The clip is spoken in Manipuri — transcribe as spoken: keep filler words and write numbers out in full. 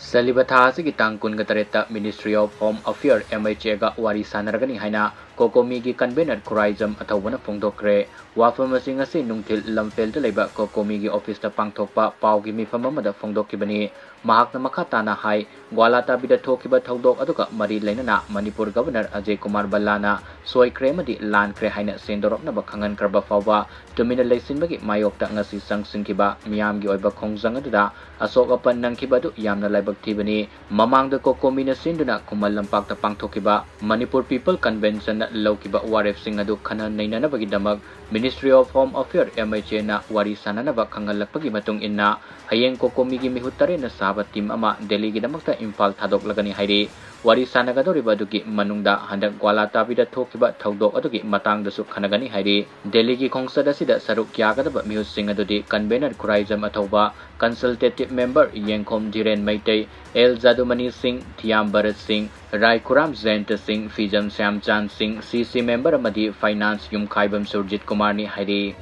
ꯆꯠꯂꯤꯕ ꯊꯥ ꯑꯁꯤꯒꯤ ꯇꯥꯡ ꯀꯨꯟꯒ ꯇꯔꯦꯠꯇ Ministry of Home Affairs, M H A ꯒ ꯋꯥꯔꯤ ꯁꯥꯟꯅꯔꯒꯅꯤ ꯍꯥꯏꯅ ꯀꯣꯀꯣꯃꯤꯒꯤ convener ꯈꯨꯔꯥꯏꯖꯝ ꯑꯊꯧꯕꯅ ꯐꯣꯡꯗꯣꯛꯈ꯭ꯔꯦ꯫ ꯋꯥꯐꯝꯁꯤꯡ ꯑꯁꯤ ꯅꯨꯡꯊꯤꯜ ꯂꯝꯐꯦꯜꯗ ꯂꯩꯕ ꯀꯣꯀꯣꯃꯤꯒꯤ office ꯇ ꯄꯥꯡꯊꯣꯛꯄ ꯄꯥꯎꯒꯤ ꯃꯤꯐꯝ ꯑꯃꯗ ꯐꯣꯡꯗꯣꯛꯈꯤꯕꯅꯤ꯫ ꯃꯍꯥꯛꯅ ꯃꯈꯥ ꯇꯥꯅ ꯍꯥꯏ, ꯒ꯭ꯋꯥꯂꯥꯇꯥꯕꯤꯗ ꯊꯣꯛꯈꯤꯕ ꯊꯧꯗꯣꯛ ꯑꯗꯨꯒ ꯃꯔꯤ ꯂꯩꯅꯅ ꯃꯅꯤꯄꯨꯔ Governor ꯑꯖꯌ ꯀꯨꯃꯥꯔ ꯚꯜꯂꯥꯅ ꯁꯣꯏꯈ꯭ꯔꯦ ꯑꯃꯗꯤ ꯂꯥꯟꯈ꯭ꯔꯦ ꯍꯥꯏꯅ ꯁꯦꯡꯗꯣꯔꯛꯅꯕ ꯈꯪꯍꯟꯈ꯭ꯔꯕ ꯐꯥꯎꯕ ꯇꯨꯃꯤꯟꯅ ꯂꯩꯁꯤꯟꯕꯒꯤ ꯃꯥꯌꯣꯛꯇ ꯉꯁꯤ ꯆꯪꯁꯤꯟꯈꯤꯕ ꯃꯤꯌꯥꯝꯒꯤ ꯑꯣꯏꯕ ꯈꯣꯡꯖꯪ ꯑꯗꯨꯗ ꯑꯁꯣꯛ ꯑꯄꯟ ꯅꯪꯈꯤꯕ ꯑꯗꯨ ꯌꯥꯝꯅ ꯂꯥꯏꯕꯛ ꯊꯤꯕꯅꯤ꯫ ꯃꯃꯥꯡꯗ ꯀꯣꯀꯣꯃꯤꯅ ꯁꯤꯟꯗꯨꯅ ꯈꯨꯃꯟ ꯂꯝꯄꯥꯛꯇ ꯄꯥꯡꯊꯣꯛꯈꯤꯕ ꯃꯅꯤꯄꯨꯔ People Convention ꯅ ꯂꯧꯈꯤꯕ ꯋꯥꯔꯦꯞꯁꯤꯡ ꯑꯗꯨ ꯈꯟꯅ ꯅꯩꯅꯅꯕꯒꯤꯗꯃꯛ Ministry of Home Affairs, M H A ꯅ ꯋꯥꯔꯤ ꯁꯥꯟꯅꯅꯕ ꯈꯪꯍꯜꯂꯛꯄꯒꯤ ꯃꯇꯨꯡ ꯏꯟꯅ, ꯍꯌꯦꯡ ꯀꯣꯀꯣꯃꯤꯒꯤ ꯃꯤꯍꯨꯠ ꯇꯔꯦꯠꯅ ꯁꯥꯕ team ꯑꯃ ꯗꯦꯜꯂꯤꯒꯤꯗꯃꯛꯇ ꯏꯝꯐꯥꯜ ꯊꯥꯗꯣꯛꯂꯒꯅꯤ ꯍꯥꯏꯔꯤ꯫ ꯋꯥꯔꯤ ꯁꯥꯟꯅꯒꯗꯧꯔꯤꯕ ꯑꯗꯨꯒꯤ ꯃꯅꯨꯡꯗ ꯍꯟꯗꯛ ꯒ꯭ꯋꯥꯂꯥꯇꯥꯕꯤꯗ ꯊꯣꯛꯈꯤꯕ ꯊꯧꯗꯣꯛ ꯑꯗꯨꯒꯤ ꯃꯇꯥꯡꯗꯁꯨ ꯈꯟꯅꯒꯅꯤ ꯍꯥꯏꯔꯤ꯫ ꯗꯦꯜꯂꯤꯒꯤ ꯈꯣꯡꯆꯠ ꯑꯁꯤꯗ ꯁꯔꯨꯛ ꯌꯥꯒꯗꯕ ꯃꯤꯍꯨꯠꯁꯤꯡ ꯑꯗꯨꯗꯤ convener ꯈꯨꯔꯥꯏꯖꯝ ꯑꯊꯧꯕ, consultative member ꯌꯦꯡꯈꯣꯝ ꯙꯤꯔꯦꯟ ꯃꯩꯇꯩ, ꯑꯦꯜ ꯖꯥꯗꯨꯃꯅꯤ ꯁꯤꯡ, ꯊꯤꯌꯥꯝ ꯚꯔꯠ ꯁꯤꯡ, ꯔꯥꯏꯈꯨꯔꯥꯝ ꯖꯌꯟꯇ ꯁꯤꯡ, ꯐꯤꯖꯝ ꯁ꯭ꯌꯥꯝꯆꯥꯟ ꯁꯤꯡ, C C member ꯑꯃꯗꯤ finance ꯌꯨꯝꯈꯥꯏꯕꯝ ꯁꯨꯔꯖꯤꯠ ꯀꯨꯃꯥꯔꯅꯤ ꯍꯥꯏꯔꯤ꯫